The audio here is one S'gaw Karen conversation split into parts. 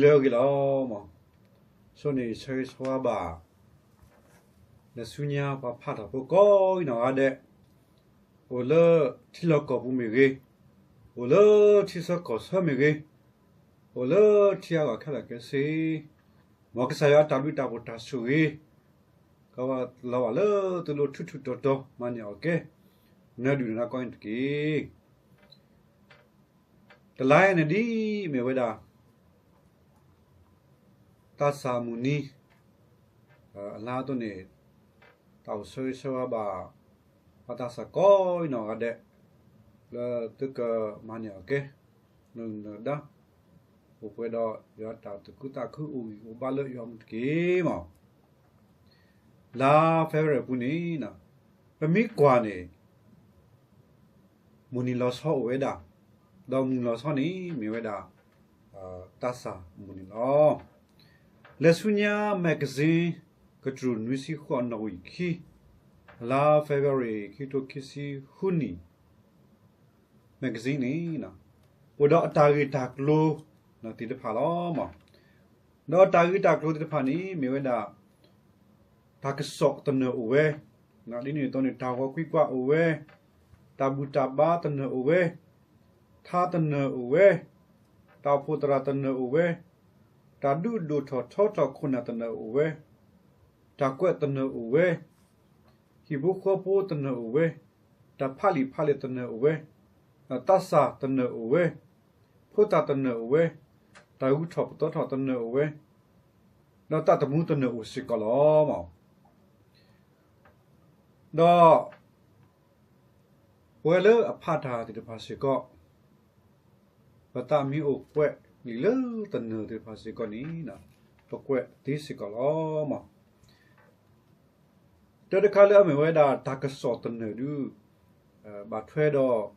လၢအဂ့ၤလီၤ. ဆိန့ၣ် ယဆၢဂ့ၤဆၢဝါဘၣ် လဲၤဆူညါပှၤဖးထီၣ်ဖိကိးဂၤဒဲး, အိၣ်လၢထံလီၢ်ကီၢ်ပူၤမ့ၢ်ဂ့ၤ, အိၣ်လၢထံဆၢကီၢ်ဆၢမ့ၢ်ဂ့ၤ, အိၣ်လၢထံအဂၤခဲလၢာ်ခဲဆ့, မ်ကစၢ်ယွၤအတၢ်ဘျုးတၢ်ဖှိၣ်တၢ်ဆိၣ်ဂ့ၤ ကလီၤဘၣ်လၢသုလိၤထူထူတီတီ မၤန့ၢ်အီၣ်ကဲ နၢၤဒုၣ်နၢၤဒါကိးဂၤဒဲးတက့ၢ်. တလါအံၤန့ၣ်ဒ်အမ့ၢ်ဝဲဒၣ် သးစၢ်မုၢ်နံၤ အလါအသိးန့ၣ် တၢ်အိၣ်ဆၢဂ့ၤဆၢဝါဘၣ် ပှၤသးစၢ်ကိးဂၤဒဲး လၢသုကမၤန့ၢ်အီၣ်ကဲ နၢၤဒုၣ်နၢၤဒါ အိၣ်ပှဲၤဒီးယွၤတၢ်သူၣ်ခုသးခု အိၣ်ဂံၢ်အိၣ်ဘါလၢယွၤမူတက့ၢ်မး. လါ February အပူၤန့ၣ် ပမ့ၢ်ကွၢ်န့ၣ် မုၢ်နံၤလီၤဆီအိၣ်ဝဲဒၣ်, ဒီးမုၢ်နံၤလီၤဆီန့ၣ် မ့ၢ်ဝဲဒၣ် သးစၢ်မုၢ်နံၤလီၤ. လဲၤဆူညါ magazine ကတြူၢ်နွံဆံဃိးအနီၣ်ဝံာ်ခံ လါ February ခံကထိခံဆံဃုနံၣ် magazine န့ၣ် အိၣ်ဒီးအတၢ်ဂ့ၢ်တၢ်ကျိၤသ့ၣ်တဖၣ်လီၤ. ဒီးတၢ်ဂ့ၢ်တၢ်ကျိၤသ့ၣ်တဖၣ်န့ၣ် မ့ၢ်ဝဲဒၣ် တၢ်ကစီၣ်တနၢၤအိၣ်ဝဲ, ဒ်န့ၣ်အသိးန့ၣ် တၢ်ဂီၤကွံကွၢ်အိၣ်ဝဲ, တၢ်ဘူၣ်တၢ်ဘါတနၢၤအိၣ်ဝဲ, ထါတနၢၤအိၣ်ဝဲ, တၢ်အိၣ်ဖှိၣ်သရၣ်တနၢၤအိၣ်ဝဲ, တၢ်ဒုးဒိၣ်ထီၣ်ထီထီၣ်ခိၣ်နၢ်တနၢၤအိၣ်ဝဲ, တၢ်ကွဲးတနၢၤအိၣ်ဝဲ, ဟံၣ်ဖိဃီဖိတနၢၤအိၣ်ဝဲ, တၢ်ဖးလံာ်ဖးလဲၢ်တနၢၤအိၣ်ဝဲ, သးစၢ်တနၢၤအိၣ်ဝဲ, ဖိသၣ်တနၢၤအိၣ်ဝဲ, တၢ်ဂုၤထီၣ်ပသီထီၣ်တနၢၤအိၣ်ဝဲ, ဒီးသးသမူတနၢၤအိၣ်စ့ၢ်ကီးလီၤ. ဒီး ပဝဲလၢအဖးတၢ်သ့ၣ်တဖၣ်စ့ၢ်ကီး ပသးမ့ၢ်အိၣ်ကွဲးလံာ်လၢတနၢၤသ့ၣ်တဖၣ်စ့ၢ်ကီးန့ၣ် ပကွဲးသ့စ့ၢ်ကီးလီၤ. တၢ်တခါလၢအမ့ၢ်ဝဲဒၣ်တၢ်ကစီၣ်တနၢၤဒုး ဘၣ်ထွဲဒီး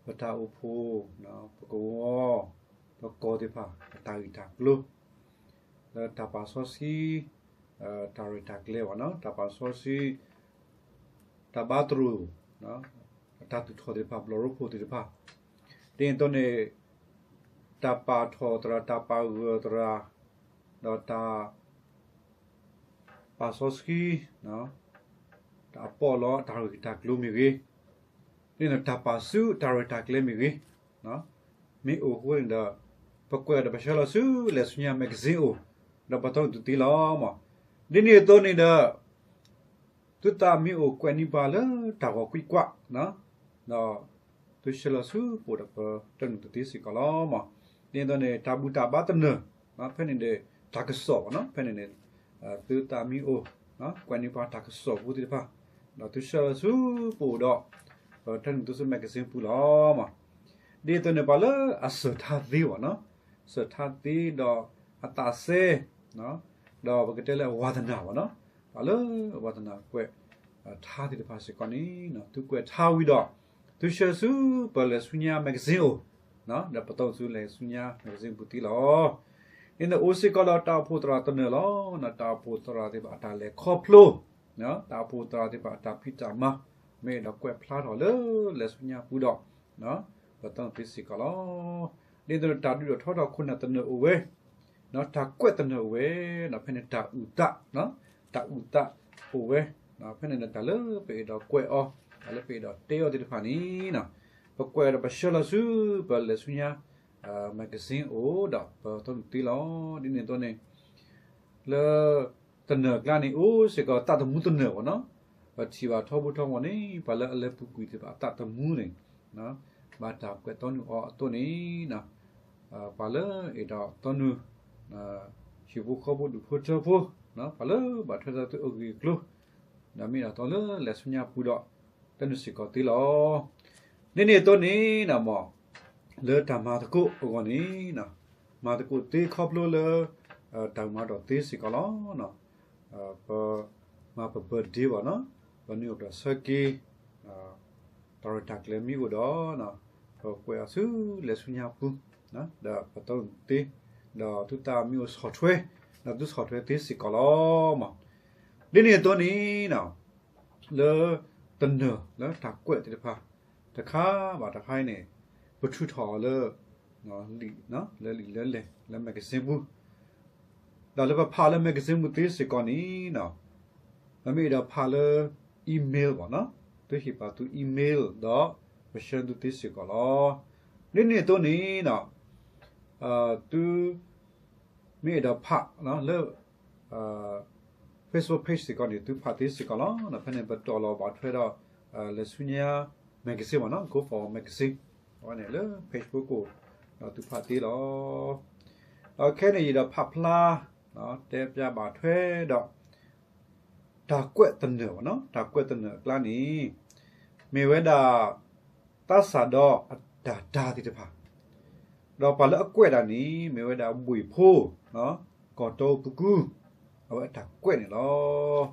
ပတၢ်အိၣ်ဖှိၣ် ပကဝီၤ ပကီၢ်သ့ၣ်တဖၣ် အတၢ်ဂ့ၢ်တၢ်ကျိၤ လၢတၢ်ပာ်စီဆှံ တၢ်ရဲၣ်တၢ်ကျဲၤဘၣ်နီၤ တၢ်ပာ်စီဆှံ တၢ်ဘါတရူး အတၢ်သူၣ်ထီၣ်သ့ၣ်တဖၣ် ဘျီၣ်ရိဖှိၣ်သ့ၣ်တဖၣ် ဒ်န့ၣ်အသိးန့ၣ် တၢ်ပာ်ထီၣ်သရၣ် တၢ်ပာ်ဂၢၢ်သရၣ် ဒီးတၢ် ပာ်စီဆှံ တၢ်အပီးလီအတၢ်ဂ့ၢ်တၢ်ကျိၤမ့ၢ်ဂ့ၤ, ဒ်န့ၣ်တၢ်ပာ်ဆူတၢ်ရဲၣ်တၢ်ကျဲၤမ့ၢ်ဂ့ၤ, မ့ၢ်အိၣ်အဃိန့ၣ်ဒီး ပကွဲးဒီးပဆှၢလီၤဆူလဲၤဆူညါ magazine အိၣ် ဒီးပတီၢ်နုာ်သုသ့လီၤ. ဒ်န့ၣ်အသိးန့ၣ်ဒီး သုသးမ့ၢ်အိၣ်ကွဲးန့ၢ်ပှၤလၢတၢ်ဂီၤကွံာ်ကွၢ် ဒီးသုဆှၢလီၤဆူပအိၣ်ဒီးပတီၢ်နုာ်သုသ့စ့ၢ်ကီးလီၤ. ဒ်န့ၣ်အသိးန့ၣ် တၢ်ဘူၣ်တၢ်ဘါတနၢၤ ဖဲန့ၣ်န့ၣ် တၢ်ကစီၣ်ဘၣ်နီၤ ဖဲန့ၣ်န့ၣ် သုသးမ့ၢ်အိၣ် ကွဲးန့ၢ်ပှၤတၢ်ကစီၣ်ဖိသ့ၣ်တဖၣ် ဒီးသုဆှၢလီၤဆူပအိၣ်ဒီး ပတီၢ်နုာ်သုဆူ magazine ပူၤလီၤ. ဒ်သိးန့ၣ် ပှၤလၢအစၢၤထါသ့ဘၣ်နီၤ စၢၤထါသ့ဒီးအသးစဲ ဒီးပကတဲလၢအဝါသနာဘၣ်နီၤ ပှၤလၢအဝါသနာကွဲးထါသ့ၣ်တဖၣ်စ့ၢ်ကီးန့ၣ် သုကွဲးထါဝံၤဒီး သုဆှၢဆူပလဲၤဆူညါ magazine အိၣ် ဒီးပတီၢ်ဆူလဲၤဆူညါ magazine ပူၤသ့လီၤ. ဒ်န့ၣ်အိၣ်စ့ၢ်ကီးလၢတၢ်အိၣ်ဖှိၣ်သရၣ်တနၢၤလီၤ. တၢ်အိၣ်ဖှိၣ်သရၣ်သ့ၣ်တဖၣ်အတၢ်လဲၤခီဖျိ တၢ်အိၣ်ဖှိၣ်သရၣ်သ့ၣ်တဖၣ်အတၢ်ဖံးတၢ်မၤ မ့ၢ်အဲၣ်ဒိးကွဲးဖျါထီၣ်လၢလဲၤဆူညါပူၤဒီး ပတီၢ်နုာ်သုစ့ၢ်ကီးလီၤ. ဒ်သိးတၢ်ဒုးဒိၣ်ထီၣ်ထီထီၣ်ခိၣ်နၢ်တနၢၤအိၣ်ဝဲ တၢ်ကွဲးတနၢၤအိၣ်ဝဲ ဖဲန့ၣ်တၢ်အုၣ်သး တၢ်အုၣ်သးအိၣ်ဝဲ ဖဲန့ၣ်န့ၣ် တၢ်လၢပအဲၣ်ဒိးကွဲးအီၤ တၢ်လၢပအဲၣ်ဒိးတဲအီၤသ့ၣ်တဖၣ်န့ၣ် ပကွဲးဒီးပဆှၢလီၤဆူ ပလဲၤဆူညါ magazine အိၣ် ဒီးပတီၢ်နုာ်သုလီၤ. ဒ်န့ၣ်အသိးန့ၣ် လၢတနၢၤကျါန့ၣ် အိၣ်စ့ၢ်ကီးသးသမူတနၢၤဘၣ်နီၤ ပထံၣ်ဘၣ်ထီဘိထီဘိန့ၣ် ပှၤလၢအလဲၤပူၤကွံာ်သ့ၣ်တဖၣ်အသးသမူန့ၣ် ဘၣ်တၢ်ကွဲးတီနုာ်အီၤအသိးန့ၣ် ပှၤလၢအဲၣ်ဒိးတီနုာ် ဟံၣ်ဖိဃီဖိဒူၣ်ဖိထၢဖိ ပှၤလၢဘၣ်ထွဲဒီးသုအဂ့ၢ်အကျိၤ ဒီးမ့ၢ်ဒၣ်တီလၢလဲၤဆူညါပူၤဒီး တီနုာ်စ့ၢ်ကီးသ့လီၤ. ဒ်န့ၣ်အသိးန့ၣ် လၢတၢ်မၤသကိးအဂီၢ်န့ၣ် မၤသကိးသ့ခီဖျိလၢ တၢ်မၤဒီးသ့စ့ၢ်ကီးလီၤ. ပမၤပ birthday ဘၣ်နီၤ ပနုာ်အိၣ်ဒီးဆၢက့ၤ တၢ်ရဲၣ်တၢ်ကျဲၤမ့ၢ်အိၣ်ဒီး ပကွဲးအီၤဆူလဲၤဆူညါပူၤ ဒီးပတီၢ်နုာ်သ့ ဒီးသုသးမ့ၢ်အိၣ်ဆီၣ်ထွဲ ဒီးသုဆီၣ်ထွဲသ့စ့ၢ်ကီးလီၤ. ဒ်န့ၣ်အသိးန့ၣ် လၢတနၢၤလၢတၢ်ကွဲးသ့ၣ်တဖၣ် တခါဘၣ်တခါအံၤန့ၣ် ပထုးထီၣ်အီၤလၢ လံာ်လၢလံာ်လၢလဲၣ်လၢ magazine ပူၤ, ဒီးလၢပဖးလၢ magazine ပူၤသ့စ့ၢ်ကီးန့ၣ် ပမ့ၢ်အဲၣ်ဒိးဖးလၢ email ဘၣ်နီၤ, သုဟ့ၣ်ပာ်သု email ဒီး ပဆှၢသုသ့စ့ၢ်ကီးလီၤ. ဒ်န့ၣ်အသိးန့ၣ် သု မ့ၢ်အဲၣ်ဒိးဖးလၢ Facebook page စ့ၢ်ကီးန့ၣ် သုဖးသ့စ့ၢ်ကီးလီၤ. ဖဲန့ၣ်ပတီၢ်လီၤဘၣ်ထွဲဒီး လဲၤဆူညါ magazine ဘၣ်နီၤ, Go for Magazine အဝဲန့ၣ်လၢ Facebook ကိၣ် ဒီးသုဖးသ့လီၤ. ဒီးခဲန့ၣ်ယအဲၣ်ဒိးဖးဖျါ တဲပျးဘၣ်ထွဲဒီး တၢ်ကွဲးသနၢၣ်ဘၣ်နီၤ, တၢ်ကွဲးသနၢၣ်အကျါန့ၣ် မ့ၢ်ဝဲဒၣ် သးစၢ်ဒီးအတၢ်တာ်သ့ၣ်တဖၣ်, ဒီးပှၤလၢအကွဲးဒၣ်န့ၣ် မ့ၢ်ဝဲဒၣ်ဘှ့ၣ်ဖိ ကီၢ်တီပူၤကုၢ် အဝဲအတၢ်ကွဲးန့ၣ်လီၤ.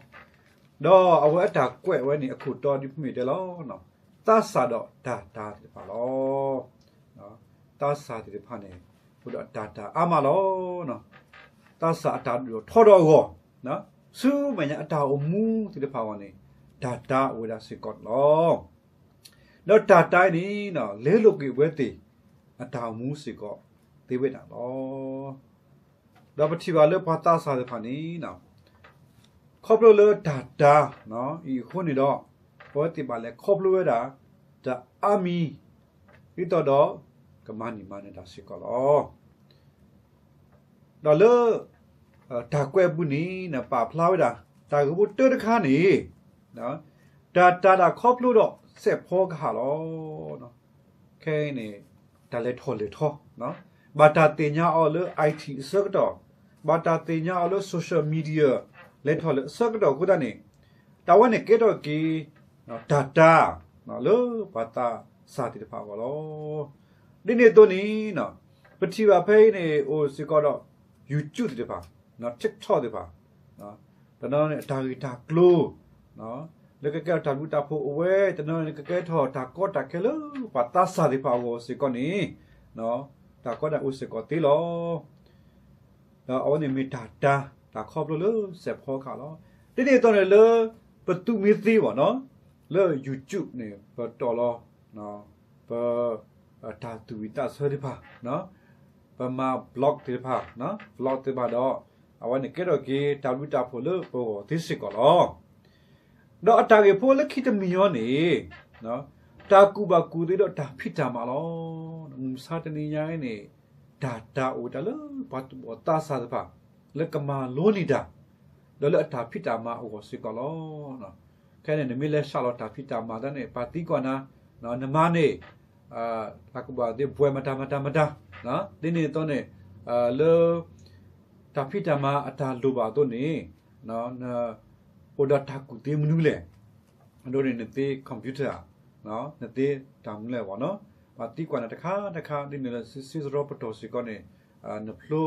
ဒီးအဝဲအတၢ်ကွဲးဝဲန့ၣ် အခိၣ်တီဒ်ပမ့ၢ်တဲလီၤ, သးစၢ်ဒီးတၢ်တာ်သ့ၣ်တဖၣ်လီၤ. သးစၢ်သ့ၣ်တဖၣ်န့ၣ် အိၣ်ဒီးတၢ်တာ်အါမးလီၤ. သးစၢ်အတၢ်ဒိၣ်ထီၣ်ထီထီၣ်အဂီၢ်, ဆူမဲာ်ညါအတၢ်အိၣ်မူသ့ၣ်တဖၣ်အဂီၢ်န့ၣ် တၢ်တာ်အိၣ်ဝဲဒၣ်စ့ၢ်ကီးန့ၣ်လီၤ. ဒီးတၢ်တာ်အံၤန့ၣ် လဲလိာ်ကွံာ်အဝဲသ့ၣ် အတၢ်အိၣ်မူစ့ၢ်ကီးသ့ဝဲဒၣ်လီၤ. ဒီးပထံၣ်ဘၣ်လၢပှၤသးစၢ်သ့ၣ်တဖၣ်န့ၣ် ခီဖျိလၢတၢ်တာ်အံၤအဃိန့ၣ်ဒီး အဝဲသ့ၣ်ဘၣ်လဲၤခီဖျိဝဲဒၣ် တၢ်အါမံၤ ဒ်သိးဒီး ကမၤန့ၢ်မၤနၢၤတၢ်စ့ၢ်ကီးလီၤ. ဒီးလၢ တၢ်ကွဲးအပူၤန့ၣ် ပာ်ဖျါဝဲဒၣ် တၢ်ဂ့ၢ်ဖိတၢတခါန့ၣ် တၢ်တာ်တၢ်ခီဖျိဒီးစဲးဖီကဟၣ်လီၤ. ခဲအံၤန့ၣ် တၢ်လဲၤထီၣ်လဲၤထီ ဘၣ်တၢ်သ့ၣ်ညါအီၤလၢ IT အဆၢကတီၢ်, ဘၣ်တၢ်သ့ၣ်ညါအီၤလၢ social media လဲၤထီၣ်လဲၤအဆၢကတီၢ်အဃိသတးန့ၣ် တၢ်ဝဲန့ၣ်ကဲထီၣ်က့ၤ တၢ်တာ် လၢပှၤသးစၢ်သ့ၣ်တဖၣ်အဂီၢ်လီၤ. ဒ်န့ၣ်အသိးန့ၣ် ပထံၣ်ဘၣ်ဖဲအံၤန့ၣ် အိၣ်စ့ၢ်ကီးဒီး YouTube သ့ၣ်တဖၣ်, TikTok သ့ၣ်တဖၣ်, တနီၤန့ၣ်အတၢ်ဂ့ၢ်တၢ်ကျိၤ လၢကကဲထီၣ်တၢ်ဘျုးတၢ်ဖှိၣ်အိၣ်ဝဲ, တနီၤန့ၣ်ကကဲထီၣ်တၢ်ကီတၢ်ခဲလၢပှၤသးစၢ်သ့ၣ်တဖၣ်အဂီၢ်စ့ၢ်ကီးန့ၣ် တၢ်ကီတၢ်ခဲအိၣ်စ့ၢ်ကီးသ့လီၤ. ဒီးအဝဲန့ၣ်မ့ၢ်တၢ်တာ် တၢ်ခီဖျိလၢစဲးဖီကဟၣ်လီၤ. ဒ်န့ၣ်အသိးန့ၣ်လၢ ပသူးမ့ၢ်သ့ဘၣ်နီၤ, လၢ YouTube န့ၣ် ပတီၢ်လီၤ ပ တၢ်သူၣ်ဝံၣ်သးဆၢသ့ၣ်တဖၣ်, ပမၤ vlog သ့ၣ်တဖၣ်, vlog သ့ၣ်တဖၣ်ဒီး အဝဲန့ၣ်ကဲထီၣ်က့ၤတၢ်ဘျုးတၢ်ဖှိၣ်လၢပဂီၢ်သ့စ့ၢ်ကီးလီၤ. ဒီးအတၢ်ဂ့ၢ်ဖိလၢခံတမံၤအံၤန့ၣ် တၢ်ကူၣ်ဘၣ်ကူၣ်သ့ဒီးတၢ်ဖံးတၢ်မၤလီၤ. မုၢ်မဆါတနံၤညါအံၤန့ၣ် တၢ်တာ်အိၣ်ဝဲဒၣ်လၢပှၤသူၣ်ဘီၣ်သးစၢ်သ့ၣ်တဖၣ် လၢကမၤလိန့ၢ်တၢ် ဒီးလၢအတၢ်ဖံးတၢ်မၤအဂီၢ်စ့ၢ်ကီးလီၤ. ခဲအံၤန့ၣ် နမ့ၢ်လဲၤစးလီၤတၢ်ဖံးတၢ်မၤသတးန့ၣ် ပာ်သံကွၢ်နၤ, နမၤန့ၣ် တၢ်ကူၣ်ဘၣ်ကူၣ်သ့ဘှဲမတၤမတၤမတၤ, ဒ်န့ၣ်အသိးန့ၣ် လၢ တၢ်ဖံးတၢ်မၤအတၢ်လိၣ်ဘၣ်အသိးန့ၣ် အိၣ်ဒီးတၢ်ကူၣ်သ့မနုၤလဲၣ်. အဒိန့ၣ် နသ့ computer ဧါ, နသ့တၢ်မနုၤလဲၣ်ဘၣ်နီၤ, ပှၤသံကွၢ်နၤတခါတခါ ဒ်န့ၣ်လၢ စ့စရီပတီၢ်စ့ၢ်ကီးန့ၣ် နဖျိ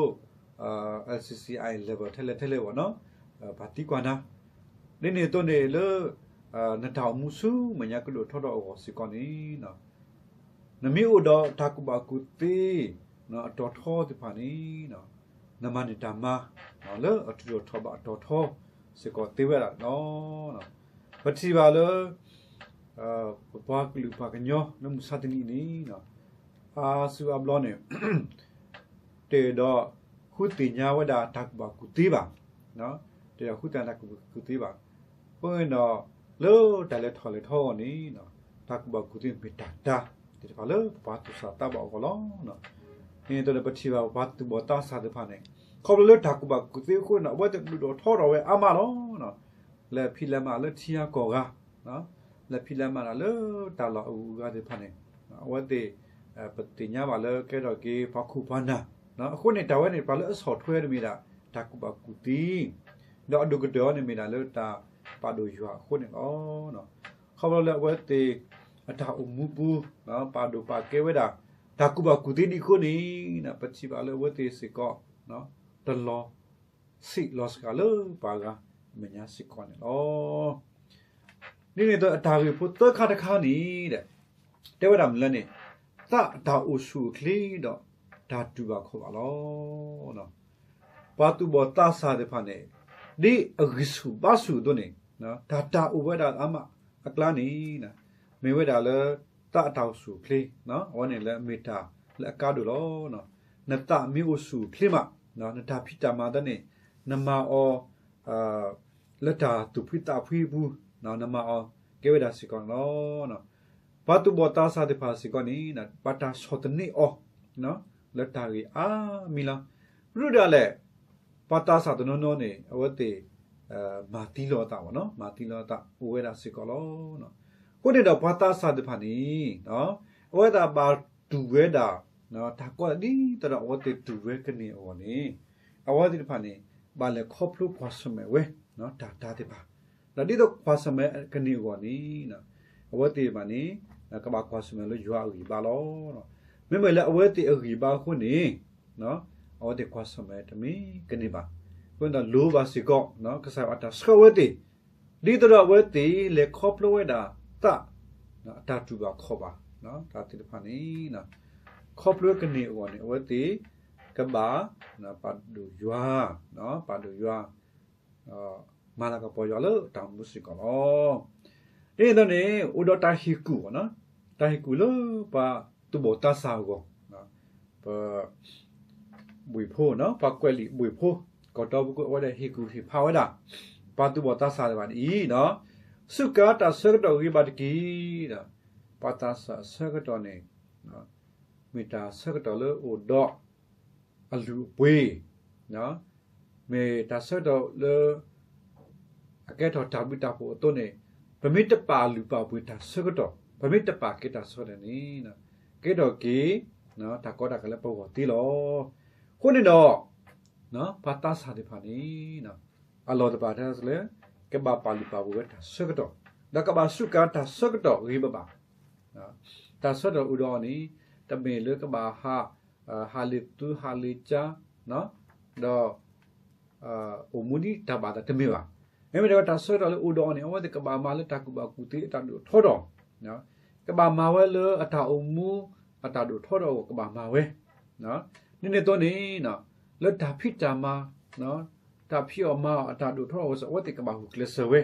L C C I level ထဲလဲၣ်ထဲလဲၣ်ဘၣ်နီၤ, ပှၤသံကွၢ်နၤ, ဒ်န့ၣ်အသိးန့ၣ်လၢ နတၢ်အိၣ်မူဆူမဲာ်ညါကဒိၣ်ထီၣ်ထီထီၣ်အဂီၢ်စ့ၢ်ကီးန့ၣ် နမ့ၢ်အိၣ်ဒီးတၢ်ကူၣ်ဘၣ်ကူၣ်သ့ အတီၤထီသ့ၣ်တဖၣ်န့ၣ် နမၤန့ၢ်တၢ်မၤ လၢအထုးထီၣ်ထီဘၣ်အတီၤထီစ့ၢ်ကီးသ့ဝဲဒၣ်လီၤ. ပထံၣ်ဘၣ်လၢ ပပှၤကလုာ်ပှၤကညီလၢမုၢ်မဆါတနံၤအံၤန့ၣ် အါစုအါဘျီန့ၣ် တအဲၣ်ဒိးဃုသ့ၣ်ညါဝဲဒၣ်တၢ်ကူၣ်ဘၣ်ကူၣ်သ့ဘၣ်, တအဲၣ်ဒိးဃုသ့ၣ်ညါတၢ်ကူၣ်ဘၣ်ကူၣ်သ့ဘၣ်. အဃိန့ၣ်ဒီး လၢတၢ်လဲၤထီၣ်လဲၤထီအဂီၢ်န့ၣ် တၢ်ကူၣ်ဘၣ်ကူၣ်သ့မ့ၢ်တၢ်တာ်သ့ၣ်တဖၣ်လၢပပှၤသူၣ်စၢ်သးဘီၣ်အဂီၢ်လီၤ. ဒ်န့ၣ်အသိးန့ၣ် ပထံၣ်ဘၣ်ပပှၤသူၣ်ဘီၣ်သးစၢ်သ့ၣ်တဖၣ်န့ၣ် ခီဖျိလၢတၢ်ကူၣ်ဘၣ်ကူၣ်သ့အဃိန့ၣ် အဝဲသ့ၣ်ဒိၣ်ထီၣ်ထီထီၣ်ဝဲအါမးလီၤ. လဲၤဖံးလဲၤမၤလၢထံဂၤကီၢ်ဂၤ, လဲၤဖံးလဲၤမၤတၢ်လၢတၢ်လီၢ်အဂုၤအဂၤသ့ၣ်တဖၣ်န့ၣ် အဝဲသ့ၣ် ပသ့ၣ်ညါဘၣ်လၢကဲထီၣ်က့ၤပှၤခိၣ်ပှၤနၢ်, အဃိန့ၣ် တၢ်ဝဲန့ၣ် ပှၤလၢအဆီၣ်ထွဲန့ၣ်မ့ၢ်ဒၣ် တၢ်ကူၣ်ဘၣ်ကူၣ်သ့ ဒီးအဒိၣ်ကတၢၢ်အံၤန့ၣ်မ့ၢ်ဒၣ်လၢတၢ်ပာ်ဒိၣ်ယွၤအဃိန့ၣ်လီၤ. ခီဖျိလၢအဝဲသ့ၣ် အတၢ်အိၣ်မူပူၤ ပာ်ဒိၣ်ပာ်ကဲဝဲဒၣ် တၢ်ကူၣ်ဘၣ်ကူၣ်သ့ဒ်အဃိန့ၣ် ပထံၣ်ဘၣ်လၢအဝဲသ့ၣ်စ့ၢ်ကီး တလီၤဆံးလီၤစှၤလၢပှၤဂၤမဲာ်ညါစ့ၢ်ကီးန့ၣ်လီၤ. ဒ်န့ၣ်အသိးအတၢ်ဂ့ၢ်ဖိသၢခါတခါန့ၣ် တဲဝဲဒၣ်မနုၤလဲၣ်န့ၣ် သးအတၢ်အိၣ်ဆူၣ်အိၣ်ချ့ဒီးတၢ်တူၢ်ဘၣ်ခီၣ်ဘၣ်လီၤ. ပှၤသူၣ်ဘီၣ်သးစၢ်သ့ၣ်တဖၣ်န့ၣ် ဒ်အဂံၢ်ဆူၣ်ဘါဆူၣ်အသိးန့ၣ် တၢ်တာ်အိၣ်ဝဲဒၣ်အါမးအကျါန့ၣ် မ့ၢ်ဝဲဒၣ်လၢ သးအတၢ်အိၣ်ဆူၣ်အိၣ်ချ့ အဝဲန့ၣ်လၢအမ့ၢ်တၢ် လၢအကါဒိၣ်လီၤ. နသးမ့ၢ်အိၣ်ဆူၣ်အိၣ်ချ့မး, နတၢ်ဖံးတၢ်မၤသ့ၣ်န့ၣ် နမၤအီၤ လၢတၢ်သူၣ်ဖှံသးဖှံအပူၤ, နမၤအီၤကဲဝဲဒၣ်စ့ၢ်ကီးန့ၣ်လီၤ. ပှၤသူၣ်ဘီၣ်သးစၢ်သ့ၣ်တဖၣ်စ့ၢ်ကီးန့ၣ် ဘၣ်တၢ်ဆီၣ်သနံးအီၤ လၢတၢ်ဂ့ၢ်အါမံၤလီၤ. မနုၤဒၣ်လဲၣ်, ပှၤသးစၢ်တနီၤနီၤန့ၣ် အဝဲသ့ၣ် မၤသံလီၤအသးဘၣ်, မၤသံလီၤအသးအိၣ်ဝဲဒၣ်စ့ၢ်ကီးလီၤ. အဃိန့ၣ်ဒီးပှၤသးစၢ်သ့ၣ်တဖၣ်န့ၣ် အဝဲသ့ၣ်ဘၣ်တူၢ်ဝဲဒၣ် တၢ်ကီတၢ်ခဲဒ်သိးဒီးအဝဲသ့ၣ်တူၢ်ဝဲကန့ၢ်အဂီၢ်န့ၣ်, အဝဲသ့ၣ်တဖၣ်န့ၣ် ဘၣ်လဲၤခီဖျိကွၢ်ဆၢၣ်မဲာ်ဝဲ တၢ်တၢ်သ့ၣ်တဖၣ်, ဒီးဒ်သိးကွၢ်ဆၢၣ်မဲာ်ကန့ၢ်အဂီၢ်န့ၣ် အဝဲသ့ၣ်တဖၣ်န့ၣ် ကဘၣ်ကွၢ်ဆၢၣ်မဲာ်လၢယွၤအဂံၢ်ဘါလီၤ. မ့မ့ၢ်လၢအဝဲသ့ၣ်အဂံၢ်ဘါအဃိန့ၣ် အဝဲသ့ၣ်ကွၢ်ဆၢၣ်မဲာ်တမ့ၢ်ကန့ၢ်ဘၣ်. အဃိန့ၣ်ဒီးလိၣ်ဘၣ်စ့ၢ်ကီး ကစၢ်ယွၤအတၢ်ဆှၢအဝဲသ့ၣ် ဒ်သိးဒီးအဝဲသ့ၣ်လဲၤခီဖျိဝဲဒၣ်သး အတၢ်တူၢ်ဘၣ်ခီၣ်ဘၣ် တၢ်သ့ၣ်တဖၣ်န့ၣ် ခီဖျိကန့ၢ်အဂီၢ်န့ၣ် အဝဲသ့ၣ်ကဘၣ် ပာ်ဒိၣ်ယွၤ, ပာ်ဒိၣ်ယွၤ မၤလၤကပီၤယွၤလၢတၢ်အိၣ်မူစ့ၢ်ကီးလီၤ. ဒ်န့ၣ်အသိးန့ၣ် အိၣ်ဒီးတၢ်ဟ့ၣ်ကူၣ်, တၢ်ဟ့ၣ်ကူၣ်လၢပှၤသူၣ်ဘီၣ်သးစၢ်အဂီၢ်, ပ ဘှ့ၣ်ဖိ, ပှၤကွဲးလံာ်ဘှ့ၣ်ဖိ ကီၢ်တီပူၤကွံာ် အဝဲဒၣ်ဟ့ၣ်ကူၣ်ဟ့ၣ်ဖးဝဲဒၣ် ပှၤသူၣ်ဘီၣ်သးစၢ်တဖၣ်ဒ်အံၤ, စူးကါတၢ်ဆၢကတီၢ်ဂ့ၤဘၣ်တက့ၢ်. ပှၤသးစၢ်အဆၢကတီၢ်န့ၣ် မ့ၢ်တၢ်ဆၢကတီၢ်လၢအိၣ်ဒီးအလုၢ်အပှ့ၤ, မ့ၢ်တၢ်ဆၢကတီၢ်လၢ အကဲထီၣ်တၢ်ဘျုးတၢ်ဖှိၣ်အသိးန့ၣ်, ပမ့ၢ်တပာ်လုၢ်ပာ်ပှ့ၤတၢ်ဆၢကတီၢ်, ပမ့ၢ်တပာ်ကဲတၢ်ဆၢကတီၢ်န့ၣ်, ကဲထီၣ်က့ၤ တၢ်ကီတၢ်ခဲလၢပဂီၢ်သ့လီၤ. အဃိန့ၣ်ဒီး ပှၤသးစၢ်သ့ၣ်တဖၣ်န့ၣ် အလီၢ်တဖၣ်ထဲလၢ ကဘၣ်ပာ်လုၢ်ပာ်ပှ့ၤဝဲတၢ်ဆၢကတီၢ်, ဒီးကဘၣ်စူးကါတၢ်ဆၢကတီၢ်ဂ့ၤဘၣ်ဘၣ်. တၢ်ဆၢကတီၢ်အိၣ်ဒီးအီၤန့ၣ် တမ့ၢ်လၢကဘၣ်ဟး ဟးလ့ၤသူဟးလ့ၤကါ ဒီး အိၣ်မူဒ်တၢ်ဘၣ်သးတမ့ၢ်ဘၣ်. မ့မ့ၢ်ဒၣ်ဝဲတၢ်ဆၢကတီၢ်လၢအိၣ်ဒီးအီၤန့ၣ် အဝဲသ့ၣ်ကဘၣ်မၤလၢတၢ်ကူၣ်ဘၣ်ကူၣ်သ့အတၢ်ဒိၣ်ထီထီၣ်, ကဘၣ်မၤဝဲလၢအတၢ်အိၣ်မူ အတၢ်ဒိၣ်ထီထီၣ်အဂီၢ်ကဘၣ်မၤဝဲ, ဒ်န့ၣ်အသိးန့ၣ် လၢတၢ်ဖံးတၢ်မၤ တၢ်ဖံးအီၣ်မၤအီၣ်အတၢ်ဒိၣ်ထီထီၣ်အဂီၢ်စ့ၢ် အဝဲသ့ၣ်ကဘၣ်ဂုာ်ကျဲးစၢးဝဲ, အ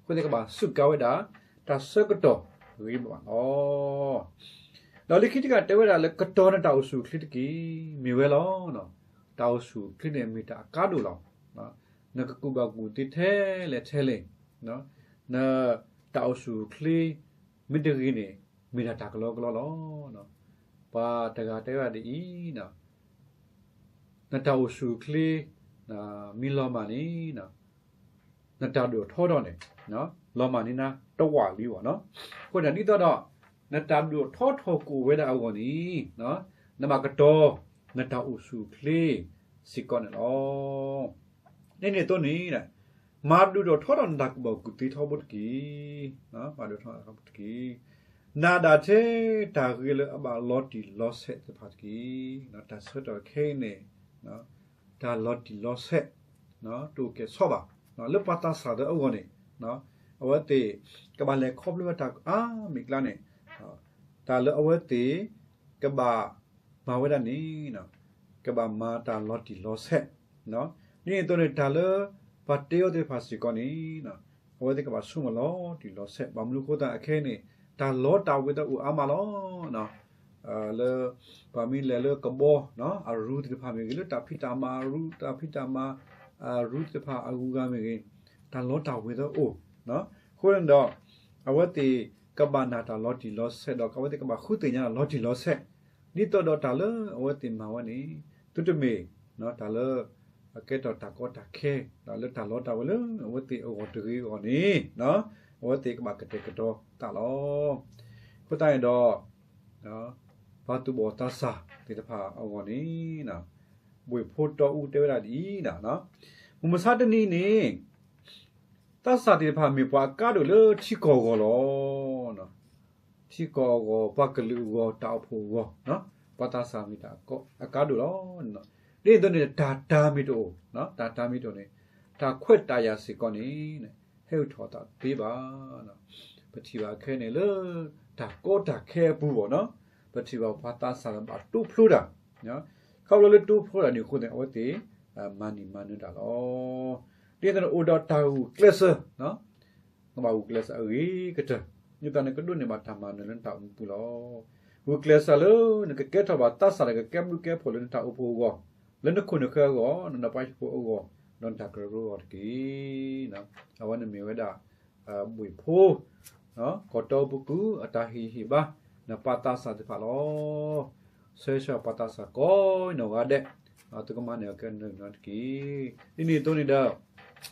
ဃိသ့ၣ်ကဘၣ်စူးကါဝဲဒၣ် တၢ်ဆၢကတီၢ်ဂ့ၤဘၣ်ဘၣ်လီၤ. ဒီးလၢခံတခါတဲဝဲဒၣ်လၢကတီၤနတၢ်အိၣ်ဆူၣ်အိၣ်ချ့တက့ၢ်, မ့ၢ်ဝဲလီၤ. တၢ်အိၣ်ဆူၣ်အိၣ်ချ့န့ၣ်မ့ၢ်တၢ်အကါဒိၣ်လီၤ. နကကူၣ်ဘၣ်ကူၣ်သ့ထဲလဲၣ်ထဲလဲၣ်, နတၢ်အိၣ်ဆူၣ်အိၣ်ချ့ မ့ၢ်တဂ့ၤန့ၣ် မ့ၢ်ဒၣ်တၢ်ကလီကလီလီၤ. ပှၤတဂၤတဲဝဲဒၣ်ဒ်အံၤ, နတၢ်အိၣ်ဆူၣ်အိၣ်ချ့ မ့ၢ်လီၤမၢ်န့ၣ် နတၢ်ဒိၣ်ထီထီၣ်န့ၣ် လီၤမၢ်န့ၢ်နၤတဝာ်လံဘၣ်နီၤ. အဃိန့ၣ် ဒ်သိးဒီး နတၢ်ဒိၣ်ထီထီၣ်ကအိၣ်ဝဲဒၣ်အဂီၢ်န့ၣ် နဘၣ်ကတီၤ နတၢ်အိၣ်ဆူၣ်အိၣ်ချ့စ့ၢ်ကီးန့ၣ်လီၤ. ဒ်န့ၣ်အသိးန့ၣ် မၤဒိၣ်ထီၣ်ထီထီၣ်နတၢ်ကူၣ်ဘၣ်ကူၣ်သ့ထီဘိတက့ၢ်. မၤဒိၣ်ထီၣ်ထီထီၣ်တက့ၢ်. နာ်ဒၣ်ထဲတၢ်ဂ့ၤလၢအဘၣ်လီၤတံၢ်လီၤဆဲးသ့ၣ်တဖၣ်တက့ၢ်. တၢ်ဆၢကတီၢ်ခဲအံၤန့ၣ် တၢ်လီၤတံၢ်လီၤဆဲး တအိၣ်ကဲၣ်ဆိးဘၣ်. လၢပှၤသးစၢ်သ့ၣ်အဂီၢ်န့ၣ် အဝဲသ့ၣ်ကဘၣ်လဲၤခီဖျိဝဲတၢ်အါမံၤအကျါန့ၣ် တၢ်လၢအဝဲသ့ၣ်ကဘၣ်မၤဝဲဒၣ်န့ၣ် ကဘၣ်မၤတၢ်လီၤတံၢ်လီၤဆဲး. ဒ်န့ၣ်အသိးန့ၣ် တၢ်လၢပှၤတ့အီၤသ့ၣ်တဖၣ်စ့ၢ်ကီးန့ၣ် အဝဲသ့ၣ်ကဘၣ်ဆိကမိၣ်လီၤတံၢ်လီၤဆဲး. ဘၣ်မနုၤအဃိသတးခဲအံၤန့ၣ် တၢ်လီတၢ်ဝ့ၤသ့ၣ်အိၣ်အါမးလီၤ. လၢ ပှၤမ့ၢ်လဲၤလၢကဘီ အရူသ့ၣ်တဖၣ်မ့ၢ်ဂ့ၤ လၢတၢ်ဖံးတၢ်မၤအရူ တၢ်ဖံးတၢ်မၤ အရူသ့ၣ်တဖၣ်အဂုၤအဂၤမ့ၢ်ဂ့ၤ တၢ်လီတၢ်ဝ့ၤသ့ၣ်အိၣ်. အဃိန့ၣ်ဒီး အဝဲသ့ၣ်ကဘၣ်နာ်တၢ်လီၤတံၢ်လီၤဆဲးဒီး အဝဲသ့ၣ်ကဘၣ်ဃုသ့ၣ်ညါတၢ်လီၤတံၢ်လီၤဆဲး ဒ်သိးဒီးတၢ်လၢအဝဲသ့ၣ်မၤဝဲန့ၣ် သုတမ့ၢ် တၢ်လၢ အကဲထီၣ်တၢ်ကီတၢ်ခဲ တၢ်လၢတၢ်လီတၢ်ဝ့ၤလၢအဝဲသ့ၣ်အဂီၢ်တဂ့ၤအဂီၢ်န့ၣ် အဝဲသ့ၣ်ကဘၣ်ကတဲာ်ကတီၤသးလီၤ. အဃိသတးန့ၣ်ဒီး ပှၤသူၣ်ဘီၣ်သးစၢ်သ့ၣ်တဖၣ်အဂီၢ်န့ၣ် ဘှ့ၣ်ဖိတီအူတဲဝဲဒၣ်ဒ်အံၤ, မုၢ်မဆါတနံၤန့ၣ် သးစၢ်သ့ၣ်တဖၣ်မ့ၢ်ပှၤအကါဒိၣ်လၢထံကီၢ်အဂီၢ်လီၤ. ထံကီၢ်အဂီၢ် ပှၤကလုာ်အဂီၢ် တၢ်အိၣ်ဖှိၣ်အဂီၢ် ပှၤသးစၢ်မ့ၢ်တၢ်အကါဒိၣ်လီၤ. ဒ်န့ၣ်အသိးန့ၣ် တၢ်တၤမ့ၢ်တအိၣ်, တၢ်တၤမ့ၢ်တအိၣ်န့ၣ် တၢ်ခွဲးတၢ်ယာ်စ့ၢ်ကီးန့ၣ် ဟဲအိၣ်ထီၣ်အသးတသ့ဘၣ်. ပထံၣ်ဘၣ်ခဲအံၤန့ၣ်လၢ တၢ်ကီတၢ်ခဲအပူၤဘၣ်နီၤ, ပထံၣ်ဘၣ်ပှၤသးစၢ်လၢဘၣ်တိဖျိတၢ်, ခီဖျိလၢတိဖျိတၢ်န့ၣ်အဃိန့ၣ် အဝဲသ့ၣ် မၤန့ၢ်မၤနၢၤတၢ်လီၤ. ဒ်သိးန့ၣ်အိၣ်ဒီးတၢ်ဂုာ်ကျဲးစၢး ကဘၣ်ဂုာ်ကျဲးစၢးအဂ့ၤကတၢၢ်, ဒ်သိးန့ၣ်ကဒိးန့ၢ်ဘၣ်တၢ်မၤနၢၤလၢနတၢ်အိၣ်မူပူၤလီၤ. ဂုာ်ကျဲးစၢးလၢနကကဲထီၣ်ဘၣ်သးစၢ်ဒီး ကကဲဘျုးကဲဖှိၣ်လၢနတၢ်အိၣ်ဖှိၣ်အဂီၢ်, လၢနခိၣ်နဃၢၤအဂီၢ်, နပှၤဟံၣ်ဖိအဂီၢ်, ဒီးနတၢ်ကရၢကရိအဂီၢ်တက့ၢ်. အဝဲန့ၣ်မ့ၢ်ဝဲဒၣ် ဘှ့ၣ်ဖိ ကီၢ်တီပူၤကွံာ်အတၢ်ဟ့ၣ်ဂံၢ်ဟ့ၣ်ဘါ နပၢ်သးစၢ်သ့ၣ်တဖၣ်လီၤ. ဆၢဂ့ၤဆၢဝါပၢ်သးစၢ်ကိးဂၤဒဲး, သုကမၤန့ၢ်အီၤကဲနၢၤနီတက့ၢ်. ဒ်န့ၣ်အသိးန့ၣ်ဒီး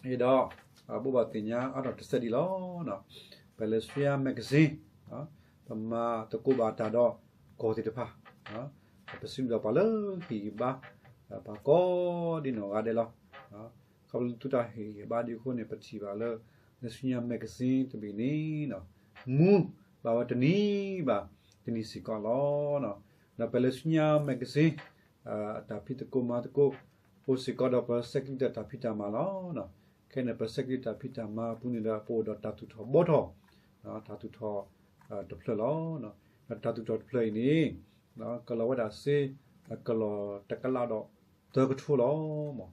အဲၣ်ဒိး ဘိးဘၣ်သ့ၣ်ညါအါထီၣ်တစဲးဒံးလီၤ. ပလဲၤဆူညါ magazine, ပမၤသကိးဘၣ်တၢ်ဒီးကီၢ်သ့ၣ်တဖၣ်, ပစံးဘျုးဘၣ်ပှၤလၢဟ့ၣ်ဂံၢ်ဟ့ၣ်ဘါ ပှၤကိးဒ်နီၢ်ဂၤဒဲးလီၤ. ခီဖျိလၢသုတၢ်ဟ့ၣ်ဂံၢ်ဟ့ၣ်ဘါဒ်အဃိန့ၣ် ပထံၣ်ဘၣ်လၢ လဲၤဆူညါ magazine တဘ့ၣ်န့ၣ် မူဘၣ်ဝဲတနံၤဘၣ်တနံၤစ့ၢ်ကီးလီၤ. ဒီးပလဲၤဆူညါ magazine တၢ်ဖံးသကိးမၤသကိးအိၣ်စ့ၢ်ကီးဒီး ပဆဲးကျိးတၢ်ဖံးတၢ်မၤလီၤ. ခဲအံၤန့ၣ် ပဆဲးကျိးတၢ်ဖံးတၢ်မၤအပူၤန့ၣ်ဒီး ပအိၣ်ဒီးတၢ်သူၣ်ထီၣ်ဘှီထီၣ် တၢ်သူၣ်ထီၣ်တဖျၢၣ်လီၤ. ဒီးတၢ်သူၣ်ထီၣ်တဖျၢၣ်အံၤန့ၣ် ကလီၤဝဲဒၣ်စ့ ကလီၤတကလးဒီးသၢကထိလီၤ.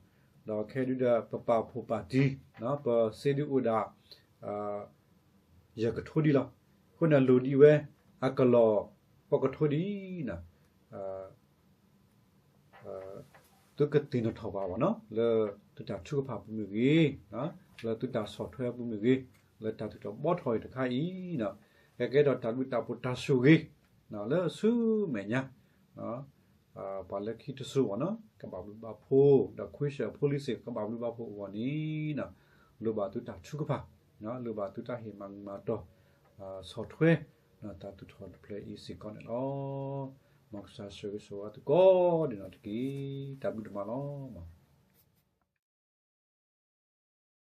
ဒီးခဲအံၤဒုဒီး ပပာ်ဖှိၣ်ပာ်တံၢ် ပစ့ဒုအိၣ်ဒၣ် ယဲၢ်ကထိဒံးလီၤ. အဃိန့ၣ် လိၣ်ဒံးဝဲ အကလီၤဃိးကထိဒံး သုကသ့ၣ်နီၣ်ထီၣ်ဘၣ်ဘၣ်နီၤ လၢသုတၢ်ထုကဖၣ်ပူၤမ့ၢ်ဂ့ၤ, လၢသုတၢ်ဆီၣ်ထွဲပူၤမ့ၢ်ဂ့ၤ, လၢတၢ်သူၣ်ထီၣ်ဘှီထီၣ်အံၤတခါအံၤ ကကဲထီၣ်တၢ်ဘျုးတၢ်ဖှိၣ်တၢ်ဆိၣ်ဂ့ၤ လၢဆူမဲာ်ညါ ပှၤလၢခံတစိၤဘၣ်နီၤ ကဘၣ်ဘျုးဘၣ်ဖှိၣ် ဒီးခွံစၢၣ်ဖိလံၤစ့ၢ်ကီး ကဘၣ်ဘျုးဘၣ်ဖှိၣ်အဂီၢ်န့ၣ် လိၣ်ဘၣ်သုတၢ်ထုကဖၣ်, လိၣ်ဘၣ်သုတၢ်ဟ့ၣ်မၤမၤတီၢ် ဆီၣ်ထွဲ တၢ်သူၣ်ထီၣ်တဖျၢၣ်အံၤစ့ၢ်ကီးန့ၣ်လီၤ. မ်ကစၢ်ဆၢဂ့ၤဆၢဝါသုကိးဒဲးနီၣ်တက့ၢ်. တၢ်ဘျုးဒိၣ်မးလီၤ.